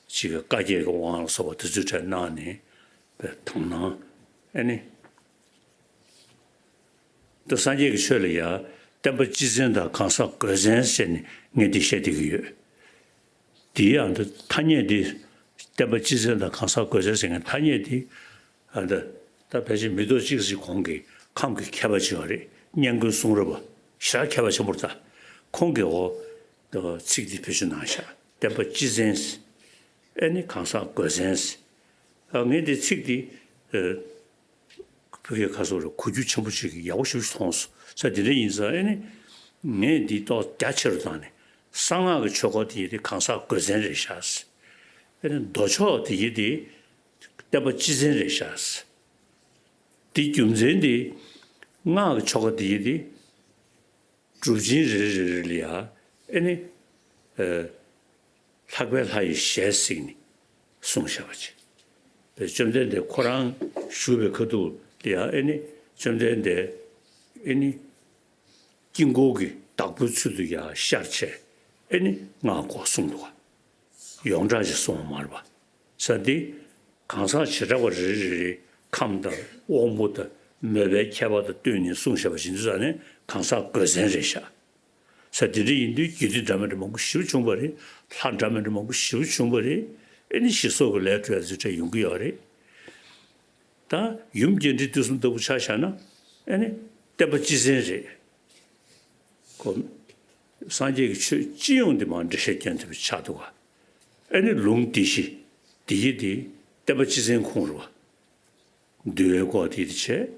ཅིག་གི་བཀའ་བརྒྱད་ཀྱི་དབང་ལ་སོགས་པ་དེ་ཚོའི་གྲས་གནང་ནས་པའི་དང་སྣང་ཨ་ནི། ད་སངས་རྒྱས་ཀྱི་ཆོས་ལ་ཡ་བསྟན་པ་སྤྱི་བཙན་དང་གང་ཟག་སྒོས་བཙན་ཟེར་ནས་ངས་འདི་བཤད་བསྡད་ཀྱི་ཡོད། དེའི་ཨ་ད་ཐ་སྙད་འདི་བསྟན་པ་སྤྱི་བཙན་དང་གང་ཟག་སྒོས་བཙན་ཟེར་མཁན་ཐ་སྙད་འདི་ཨ་ད་ད་ཕལ་ཆེར་མི་ཐོག་གཅིག་ཙམ་གོང་གི་ཁམས་ཀྱི་མཁས་པ་ཅིག་ཡོད་རེད། སྙན་ཀུན་གསུང་རབ་པ་ཞེ་དྲག་མཁས་པ་ཆེན་པོ་རེད། ད་ཁོང་གིས་འོ་ད་ཚིག་འདི་བེད་སྤྱོད་གནང་ཤག་བསྟན་པ་སྤྱི་བཙན་ཟེར། ཨ་ནི་གང་ཟག་སྒོས་བཙན་ཟེར། ཨ་ངས་འདི་ཚིག་འདི་ཨ། བོད་སྐད་ཁ་སོགས་ལ་གོ་རྒྱུ་ཆེན་པོ་ཞིག་ཡག་པོ་ཞིག་མཐོང་སོང་ས། དེ་འདྲ་ཡིན་ཙང་ཨེ་ནི་ངས་འདི་ཏོག་རྒྱ་ཆེ་རུ་བཏང་ནས་གསང་སྔགས་ཀྱི་ཆོས་སྐོར་དེ་ཡི་དེ་གང་ཟག་སྒོས་བཙན་རེད་ཤག་ཨེ་ནི་མདོ་ཕྱོགས་དེ་ཡི་དེ་བསྟན་པ་སྤྱི་བཙན་རེད་ཤག་དེ་རྒྱུ་མཚན་དེ་སྔགས་ཀྱི་ཆོས་སྐོར་དེ་ཡི་དེ། སྒྲུབ་ཆེན་རེ་རེ་རེ་ལ་ཡ་ཨེ་ནི། ཨ། ལྷག་པའི་ལྷ་ཡི་ཞལ་གཟིགས་ནས་གསུངས་བཞག་པ་ཅིག་བཅོམ་ལྡན་འདས་ཁོ་རང་བཞུགས་པའི་ཁ་ཐུག་ལ་ཡ་ཨེ་ནི་བཅོམ་ལྡན་འདས་ཨེ་ནི་དཀྱིལ་འཁོར་གྱི་བདག་པོའི་ཚུལ་དུ་ཡ་ཤར་བྱས་ཨེ་ནི་སྔགས་སྐོར་གསུངས་འདུག་ག་ཡོངས་གྲགས་ཅིག་གསུངས་པ་མ་རེད་པ། ས་འདི་གང་ཟག་བྱེ་བྲག་པ་རེ་རེ་རེ་ཁམས་དང་དབང་པོ་དང་མོས་པའི་ཁྱད་པར་དང་བསྟུན་ནས་གསུངས་བཞག་པ་ཞིག་འདུག་ས་ནས་གང་ཟག་སྒོས་བཙན་རེད་ཤག་ས་འདི་འདྲ་ཡིན་དུས་དགེ་འདུན་འདྲ་མི་འདྲ་མང་པོ་ཞེ་པོ་བྱུང་བ་རེད། ལྷ་འདྲ་མི་འདྲ་མང་པོ་ཞེ་པོ་བྱུང་བ་རེད། ཨེ་ནི་ཞི་སོགས་ཀྱི་ལས་གྲོལ་ཡ་ཚོའི་གྲས་ཡོང་གི་ཡོད་རེད། ད་ཡུམ་རྒྱས་འབྲིང་བསྡུས་གསུམ་ལྟ་བུ་ཆ་བཞག་ན་ཨེ་ནི་བསྟན་པ་སྤྱི་བཙན་རེད། ཁོ། སངས་རྒྱས་ཀྱི་ཆོས་སྤྱི་ཡོངས་འདི་མར་འགྲེལ་བཤད་སྐྱོན་ཐུབ་པ་ཆགས་འདུག་ག་ཨེ་ནི་ལུང་སྡེ་བཞི་འདི་ཡི་འདི་བསྟན་པ་སྤྱི་བཙན་ཁོངས་རེད་བ། འདུལ་བའི་སྐོར་དེ་དེ་བྱས།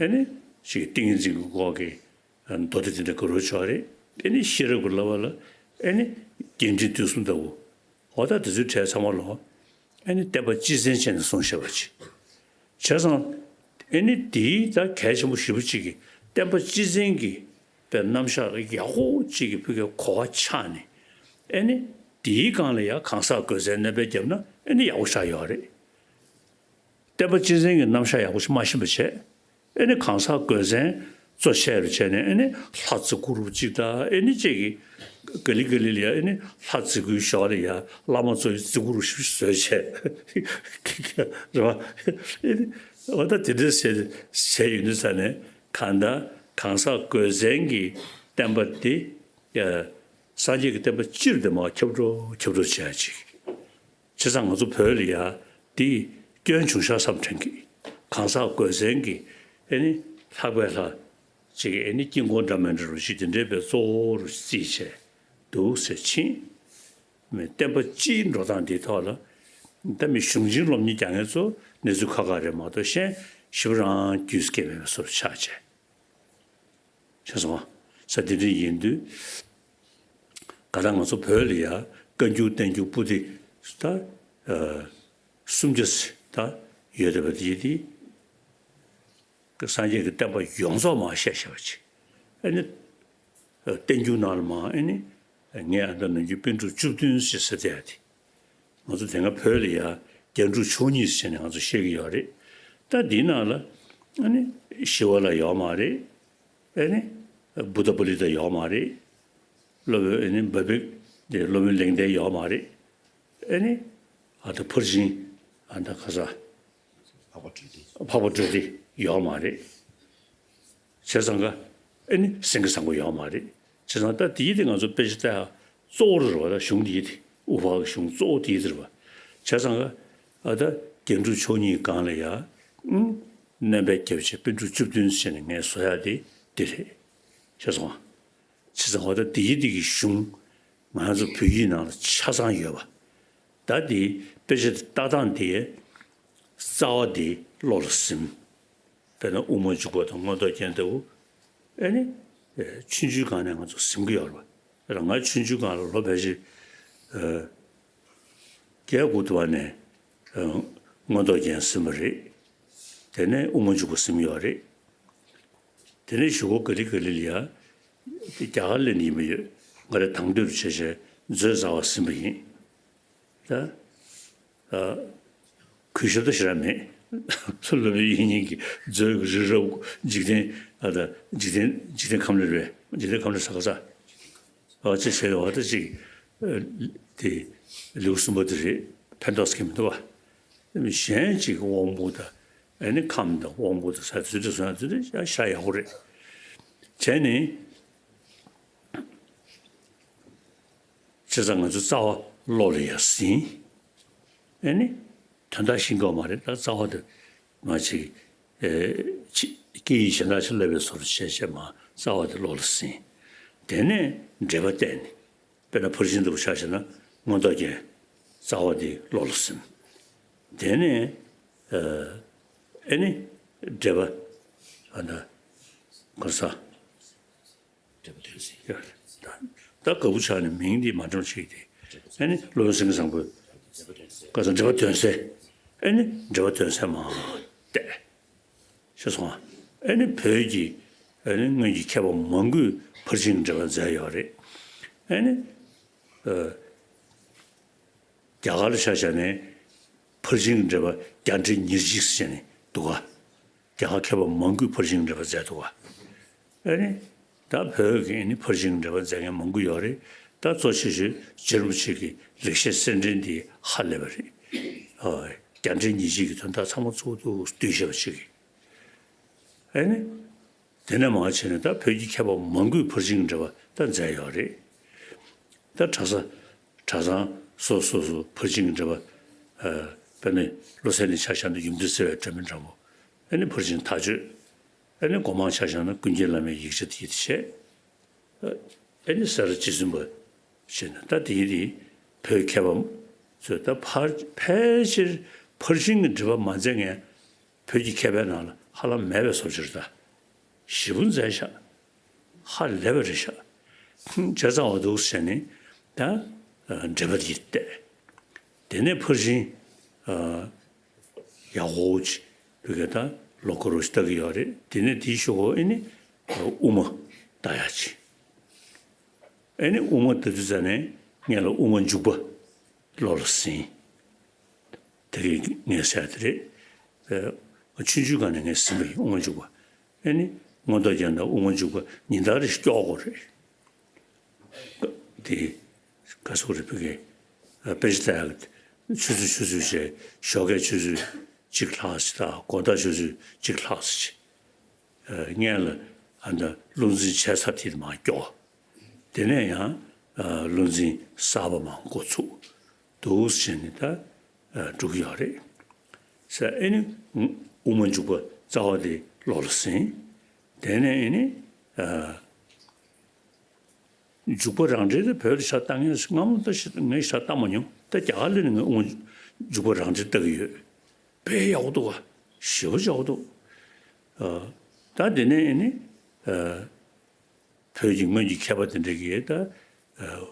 ཨེ་ནི་ཅིག་ཏིང་ངེ་འཛིན་གྱི་སྐོར་གྱི་མདོ་སྡེ་དེ་འདྲ་ག་རུ་ཆོག་རེད། ཨེ་ནི་ཤེས་རབ་ཀྱི་བསླབ་པ་ལ་ཨེ་ནི་རྒྱས་འབྲིང་བསྡུས་གསུམ་ལྟ་བུ། འོ་ད་དེ་ཚོའི་གྲས་ཚང་མ་ལོ། ཨེ་ནི་བསྟན་པ་སྤྱི་བཙན་བྱས་ནས་གསུངས་བཞག་པ་ཅིག་བྱས་ཙང་། ཨེ་ནི་དེའི་ད་གལ་ཆེན་པོ་ཞེ་པོ་ཅིག་གི་བསྟན་པ་སྤྱི་བཙན་གྱི་པའི་རྣམ་གཞག་ཡག་པོ་ཅིག་གི་ཕུགས་ཀྱི་གོ་བ་ཆགས་ནས། ཨེ་ནི་དེའི་སྒང་ལ་ཡང་གང་ཟག་སྒོས་བཙན་སྣོན་པ་བརྒྱབ་ན་ཨེ་ནི་ཡག་པོ་ཆགས་ཡོད་རེད། བསྟན་པ་སྤྱི་བཙན་གྱི་རྣམ་གཞག་ཡག་པོ་ཞིག་མ་ཤེས་པ་བྱས། ཨེ་ནི་གང་ཟག་སྒོས་བཙན་གཙོ་ཆེ་རུ་བྱས་ནས་ཨེ་ནི་ལྷ་རྫི་གུ་རུ་གཅིག་དང་ཨེ་ནི་གཅིག་གི་ག་ལེ་ག་ལེ་ལ་ཡ་ཨེ་ནི་ལྷ་རྫི་གུའི་ཞོར་ལ་ཡ་བླ་མ་གཙོ་བོའི་རྫི་གུ་རུ་ཞིག་བཟོས་བྱས། རེད་བ། ཨེ་ནི་འོ་ད་དེ་འདྲ་བྱས་བྱས་ཡོད་དུས་ས་ནས་གང་ལྟར་གང་ཟག་སྒོས་བཙན་གྱི་བསྟན་པ་དེ་ཡ་སངས་རྒྱས་ཀྱི་བསྟན་པ་སྤྱིར་དེ་མ་ཁྱབ་འགྲོ་ཁྱབ་འགྲོ་བྱས་ཅིག་བྱས་ཙང་ང་ཚོ་བོད་ལ་ཡ་དེ་སྐྱོན་བྱུང་ཤག་བསམ་དྲན་གི་གང་ཟག་སྒོས་བཙན་གྱི་ཨེ་ནི་ལྷག་པའི་ལྷ་ཅིག་ཨེ་ནི་དཀྱིལ་འཁོར་འདྲ་མི་འདྲ་རུ་ཞིག་དེ་འདྲའི་པའི་གཙོ་བོ་རུ་བརྩིས་བྱས་འདུག་ཟེར་ཕྱིན། མི་བསྟན་པ་སྤྱིའི་འགྲོ་སྟངས་འདིའི་ཐོག་ལ་ད་མི་གཞུང་ཆེན་སློབ་གཉེར་རྒྱག་མཁན་ཚོ་གནས་ཚུལ་ཁག་ཁག་རེད་མ་གཏོགས་གཞན་ཞིབ་རང་རྒྱུས་སྐྱེ་མེད་པའི་བཟོ་འདྲ་ཆགས་བྱས། ཤེས་སོང་ང་། ས་དེ་འདྲ་ཡིན་དུས། ག་ད་ང་ཚོ་བོད་ལ་ཡ་བཀའ་འགྱུར་བསྟན་འགྱུར་པོ་ཏི་ད་ཨ་སུམ་བརྒྱ་ད་ཡོད་བསྡད་པ་དེ་དེ་སངས་རྒྱས་ཀྱི་བསྟན་པ་ཡོངས་རྫོགས་མར་བཤད་བཞག་པ་ཅིག་ཨ་ནི་ཨ་བསྟན་འགྱུར་ནང་ལ་མར་ཨ་ནི་ངས་ཨ་ད་ནམ་རྒྱུན་པཎ་གྲུབ་བཅུ་བདུན་ཞེས་ཟེར་བསྡད་ཡ་དེ། ང་ཚོ་དེ་སྔ་བོད་ལ་ཡ་རྒྱན་དྲུག་མཆོག་གཉིས་ཟེར་ནས་ང་ཚོ་བཤད་ཀྱི་ཡོད་རེད། ད་འདིའི་ནང་ལ་ཨ་ནི་ཞི་བ་ལྷ་ཡོད་མ་རེད། ཨ་ནི་བུདྡྷ་པཱ་ལི་ཏ་ཡོད་མ་རེད། སློབ་དཔོན་ཨ་ནི་བྷ་བྷིག་དེ་སློབ་དཔོན་ལེགས་ལྡན་ཡོད་མ་རེད། ཨ་ནི་ཨ་ད་ཕར་ཕྱིན་ཨ་ད་ཁ་ས་འཕགས་པ་སྤྲུལ་སྐུ་ཡོད་མ་རེད། བྱས་ཙང་ཀ་ཨེ་ནི་སེང་གེ་བཟང་པོ་ཡོད་མ་རེད། བྱས་ཙང་ད་དེའི་དེ་ང་ཚོ་དཔེ་ཆ་ལྟ་ཡ་གཙོ་བོ་རེད་བ། ད་གཞུང་དེའི་དེ་དབུ་ཕར་གྱི་གཞུང་གཙོ་བོ་དེའི་དེ་རེད་བ། བྱས་ཙང་ཀ་ཨ་ད་རྒྱན་དྲུག་མཆོག་གཉིས་སྒང་ལ་ཡ་ཨུམ་ སྣོན་པའི་རྒྱབ་ཆ་པཎ་གྲུབ་བཅུ་བདུན་ཟེར་ནས་ངས་བཟོ་ཡག་དེ་འདི་རེད། ཤེས་སོང་ང་། བྱས་ཙང་འོ་ད་འདི་ཡི་འདི་གི་གཞུང་ང་ཚོ་བོད་ཡིག་ནང་ལ་ཆ་ཚང་ཡོད་པ། ད་འདི་དཔེ་ཆ་འདི་ལྟ་སྟངས་འདི་རྩ་བ་འདི་བློ་ལ་ཟིན། དཔེར་ན་དབུ་མ་འཇུག་པ་དང་མངོན་རྟོགས་རྒྱན་ལྟ་བུ། ཨེ་ནི། ཨེ། ཆུང་ཆུང་སྒང་ནས་ང་ཚོ་ཟིན་གྱི་ཡོད་རེད་པ། ང་ཆུང་ཆུང་སྒང་ལ་ལོ་ཕལ་ཆེར། ཨེ། བརྒྱད་དགུ་དུ་བ་ནས། ཨེ། མངོན་རྟོགས་རྒྱན་ཟིན་པ་རེད། དེ་ནས་དབུ་མ་འཇུག་པ་ཟིན་ཡོད་རེད། དེ་ནས་གཞུག་གུ་ག་ལེ་ག་ལེ་ལ་ཡ། དེ་རྒྱ་གར་སླེབས་ནས་ཡིན་པ་ཡོད། ང་རང་དང་དུས་རུ་བྱས་བྱས་མཛོད་རྩ་བ་ཟིན་པ་ཡིན། ད། ཨ། གུས་ཞབས་ད་ཞེ་དྲག་མེད། ལྷོ་ལྷོ་བོད་ཡིག་གཉིས་ཀྱི་མཛོད་ཀྱི་རི་རབ་འཇིག་རྟེན། ཨ། ད་འཇིག་རྟེན་འཇིག་རྟེན་ཁམས་ལ་རེད། འཇིག་རྟེན་ཁམས་ལ་ས་ག་ས། ཨ། ཅེས་བྱས་པ་ད་ཅིག་ཨ། དེ་ལེའུ་གསུམ་པ་དེ་རེད། ཕན་ཐོགས་ཀྱི་མི་འདུག་བ། གཞན་ཅིག་དབང་པོ་དང་། ཨེ་ནི་ཁམས་དང་དབང་པོ་དང་ས་དེ་ཚོ་འདྲ་སོང་ཡང་དེ་འདྲ་ཤ་ཡག་པོ་རེད། བྱས་ནས། བྱས་ཙང་ང་ཚོ་རྩ་བ་བློ་ལ་ཡ་ཟིན། ཨེ་ནི། དོན་དག་ཤེས་ཀྱི་ཡོད་མ་རེད། ད་རྩ་བ་དེ་མ་ཅིག་ཨེ། ཅི། སྐད་ཡིག་གཞན་དག་ཅིག་བསླབ་པའི་བཟོ་འདྲ་བྱས་བྱས་མ་རྩ་བ་དེ་བློ་ལ་ཟིན། དེ་ནས་འགྲེལ་པ་བལྟས་ནས། དཔེར་ན་ཕར་ཕྱིན་ལྟ་བུ་ཆ་བཞག་ན་མངོན་རྟོགས་རྒྱན། རྩ་བ་དེ་བློ་ལ་ཟིན། དེ་ནས། ཨེ། ཨེ་ནི། འགྲེལ་པ། ཨ། ད་གོ་ས། འགྲེལ་པ་དོན་གསལ། ད་ད་དགའ་པོ་ཆགས་ནས་མིང་འདི་མ་འགྲོ་ཅིག་དེ། ཨེ་ནི་སློབ་དཔོན་སེང་གེ་བཟང་པོས། འགྲེལ་པ་དོན་གསལ། ག་ས། འགྲེལ་པ་དོན་གསལ། ཨེ་ནི་འགྲེལ་པ་དོན་གསལ་མ་བལྟས། ཤེས་སོང་ང་། ཨེ་ནི་བོད་ཀྱི། ཨེ་ནི་སྔོན་གྱི་མཁས་པ་མང་པོས་ཕར་ཕྱིན་གྱི་འགྲེལ་པ་མཛད་ཡོད་རེད། ཨེ་ནི། ཨ། རྒྱ་གར་ལ་ཆ་བཞག་ནས་ཕར་ཕྱིན་གྱི་འགྲེལ་པ་བརྒྱ་ཁྲི་ཉེར་གཅིག་ཟེར་ནས་འདུག་ག། རྒྱ་གར་མཁས་པ་མང་པོས་ཕར་ཕྱིན་གྱི་འགྲེལ་པ་མཛད་འདུག་ག། ཨེ་ནི། ད་བོད་ཀྱི་ཨེ་ནི་ཕར་ཕྱིན་གྱི་འགྲེལ་པ་མཛད་མཁན་མང་པོ་ཡོད་རེད། ད་གཙོ་ཆེ་ཤོས་རྗེ་རིན་པོ་ཆེ་གི་ལེགས་བཤད་གསེར་ཕྲེང་འདི་ཧ་ལས་པ་རེད། ཨ། བརྒྱ་ཁྲི་ཉེར་གཅིག་གི་དོན་དག་ཚང་མ་གཙོ་བོ་འདུག་བསྡུས་བཞག་པ་ཞིག་གིས། ཨེ་ནི། དེ་ནས་མར་བྱས་ནས་ད་བོད་ཀྱི་མཁས་པ་མང་པོས་ཕར་ཕྱིན་གྱི་འགྲེལ་པ་ད་མཛད་ཡོད་རེད། ད་གྲྭ་ས། གྲྭ་ཚང་སོ་སོ་སོ་ཕར་ཕྱིན་གྱི་འགྲེལ་པ། ཨ། དཔེར་ན་བློ་གསལ་ནས་ཆ་བཞག་ན་ཡུམ་བདེ་བརྩེ་བའི་སྒྲོན་མེ་འགྲེལ་པ། ཨེ་ནི་ཕར་ཕྱིན་མཐའ་དཔྱོད། ཨེ་ནི་སྒོ་མང་ཆ་བཞག་ན་ཀུན་མཁྱེན་བླ་མའི་ཡིག་ཆ་དེ་ཡིད་བྱེད། ཨེ་ནི་ས་ར་རྗེ་བཙུན་པ་བྱས་ན་ད་དེ་ཡི་དེ་བོད་མཁས་པ་ཚོས་ད་ཕར་ཕལ་ཆེར་ཕར་ཕྱིན་གྱི་འགྲེལ་པ་མ་མཛད་མཁན་བོད་ཀྱི་མཁས་པའི་ནང་ལ་ཧ་ལམ་མེད་པའི་བཟོ་ཅིག་རེད་ད། ཞེ་པོ་མཛད་ཤག་ཧ་ལས་པ་རེད་ཤག་བྱས་ཙང་འོ་འདུག་ཟེར་ནས་ད་འགྲེལ་པ་དེ་བལྟས། དེ་ནས་ཕར་ཕྱིན། ཡག་པོ་ཅིག་བོད་སྐད་ད་ལོ་འཁོར་རོ་ཞིག་ལྟ་གི་ཡོད་རེད། དེ་ནས་དེའི་གཞུག་གུ་ཨེ་ནི་དབུ་མ་ལྟ་ཡག་ཅིག་ཨེ་ནི་དབུ་མ་ལྟ་དུས་ཙ་ནས་སྔོན་ལ་དབུ་མ་འཇུག་པ་བློ་ལ་ཟིན། དེ་གི་ངས་ཟེར་དེ་རེད། ཨེ། ཆུང་ཆུང་སྒང་ནས་ངས་ཟིན་པ་ཡིན། དབུ་མ་འཇུག་པ། ཨེ་ནི་མངོན་རྟོགས་རྒྱན་དང་དབུ་མ་འཇུག་པ་ཉིན་ལྟར་རེ་ཞིག་སྐྱོར་དགོས་རེད། དེ་ག་སོག་རེ་ཕི་གེ་དཔེ་ཆ་ལྟ་ཡག་ཆུ་ཚོད་ཆུ་ཚོད་བྱས་ཞོགས་ཀས་ཆུ་ཚོད་གཅིག་ལྷག་ཞིག་དང་དགོང་དག་ཆུ་ཚོད་གཅིག་ལྷག་ཞིག་སྔོན་ལ་ཨ་ད་བློ་འཛིན་བྱས་ཚར་དེ་མར་སྐྱོར། དེ་ནས་ཡང་བློ་འཛིན་གསར་པ་མར་འགོ་ཚུགས། འདུག་ཟེར་ནས་ད་འགྲོ་གི་ཡོད་རེད། ས་ཨེ་ནི་དབུ་མ་འཇུག་པ་རྩ་བ་དེ་བློ་ལ་ཟིན། དེ་ནས་ཨེ་ནི། འཇུག་པ་རང་འགྲེལ་དེ་བོད་ལ་ཞག་ལྟ་མཁན་སྔ་མོ་ད་ཞིག་ངས་ཞག་ལྟ་མ་མྱོང་། ད་རྒྱ་གར་སླེབས་ནས་ངས་དབུ་མ་འཇུག་པ་རང་འགྲེལ་ལྟ་གི་ཡོད། དཔེ་ཡག་པོ་འདུག་ག་ཞེ་པོ་ཡག་པོ་འདུག་ཨ། ད་དེ་ནས་ཨེ་ནི། ཨ། བོད་ཀྱི་སྔོན་གྱི་མཁས་པ་དེ་འདྲ་གིས་ད། ཨ།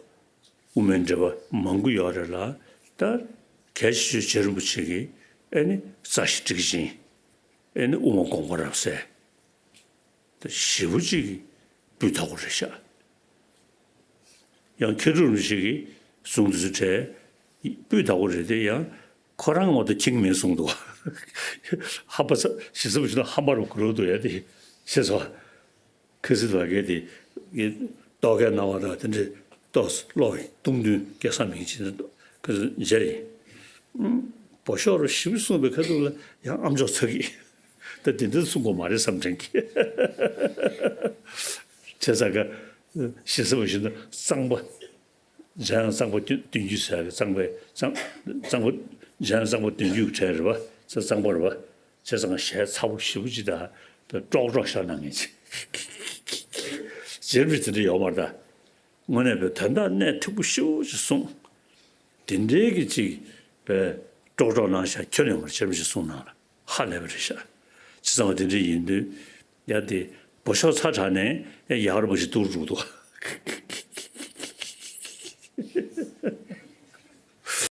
དབུ་མའི་འགྲེལ་པ་མང་པོ་ཡོད་རེད་ལ། ད་གལ་ཆེ་ཤོས་རྗེ་རིན་པོ་ཆེ་གིས་ཨེ་ནི་རྩ་ཤེ་ཊཱིཀ་ཆེན། ཨེ་ནི་དབུ་མ་དགོངས་པ་རབ་གསལ། ཞེ་པོ་ཅིག་སྤུས་དག་པོ་རེད་ཤག་ཡང་མཁས་གྲུབ་རིན་པོ་ཆེ་གིས་གསུང་དུས་སུ་བྲལ། སྤུས་དག་པོ་རེད་དེ་ཡང་ཁོ་རང་ངོ་ད་ཁེངས་མེད་གསུངས་འདུག་ཧམ་པ་ཚ་ཞེ་ས་པོ་ཞིག་ན་ཧམ་པ་རུ་གུ་རུ་འདུག་ཡ་དེ་ཤེས་སོ། ཁི་སི་ལ་གེ་དེ་ཡི་ཏོག་གེ་ན་བ་ད་དེ་འདྲའི་ཏོག་སློག་ཡིན་སྟོང་བདུན་སྐལ་བཟང་མིང་ཅན་དུ་ཁི་སི་མཇལ་ཡིན། པོ་ཤོག་རུ་ཞིབ་གསུངས་པའི་ཁ་ཐུག་ལ་ཡང་ཨམ་ཅོག་ཚ་གི། ད་དེ་འདྲ་གསུང་དགོས་མ་རེད་བསམ་དྲན་གི། བྱས་ཙང་ག་ཞེ་ས་པོ་ཞིག་ན་གཙང་པ། འཇམ་དབྱངས་གཙང་པ་བདུན་བདུན་རྒྱུད་ཟེར་གི་གཙང་པའི་གཙང་གཙང་པ། འཇམ་དབྱངས་གཙང་པ་བདུན་རྒྱུད་གྲས་རེད་པ། ས་གཙང་པ་རེད་པ། བྱས་ཙང་གཞས་ཚ་པོ་ཞེ་པོ་ཅིག་དང་། པའི་ཀྲོག་ཀྲོག་ཤོར་གནང་མཁན་ཅིག་རྗེ་རིན་པོ་ཆེ་དེ་འདྲ་ཡོད་མ་རེད་ད། དངོས་གནས་པའི་དོན་དག་གནད་ཐིག་པོ་ཞེ་པོ་ཅིག་གསུངས། དེ་འདྲའི་གི་ཅིག་པའི་ཀྲོག་ཀྲོག་གནང་ཤག་ཁྱོན་ནས་མ་རྗེ་རིན་པོ་ཆེ་གསུང་གནང་ལ་ཧ་ལས་པ་རེད་ཤག་བྱས་ཙང་དེ་འདྲ་ཡིན་དུས། ཡ་དེ་སྦོ་ཤོག་ཚ་དྲགས་ནས་ཡ་ཡག་རུ་པོ་ཞིག་བསྡུར་འགྲོ་འདུག